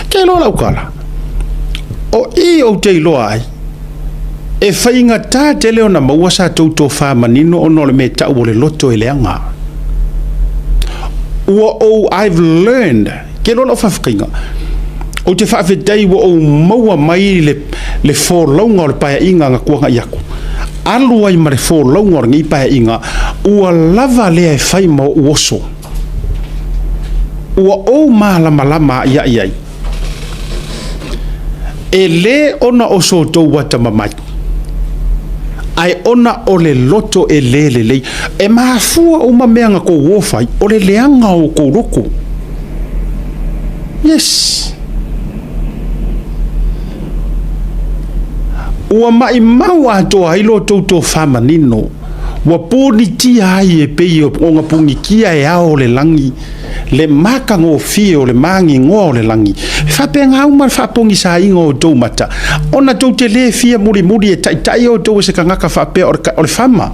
Ke iloa lau tala, o i ou te iloa ai, e faigata tele ona maua sa tou tofa manino ona o le mea e tau o le loto e leaga. Ua ou, I've learned, ke iloa lau faafetaiga, ou te faafetai ua ou maua mai le folauga o le paeaiga na tuanai atu. Alu ai ma le folauga o lenei paeaiga, ua lava lea e fai ma ou oso. Ua ou malamalama ai ai. E lē ona o so outou atamamai, ae ona o le loto e lē lelei. E mafua uma mea na tou o fai, o le leaga o outou loto. Yes. Ua maimau atoa ai lo outou tofa manino, ua punitia ai e pei ona punitia e ao o le lagi, le matagofie o le magigoa o le lagi. E faapena uma le faapogisaina o outou mata, ona tou te le fia mulimuli e taitai outou e se tagata faapea o le fama.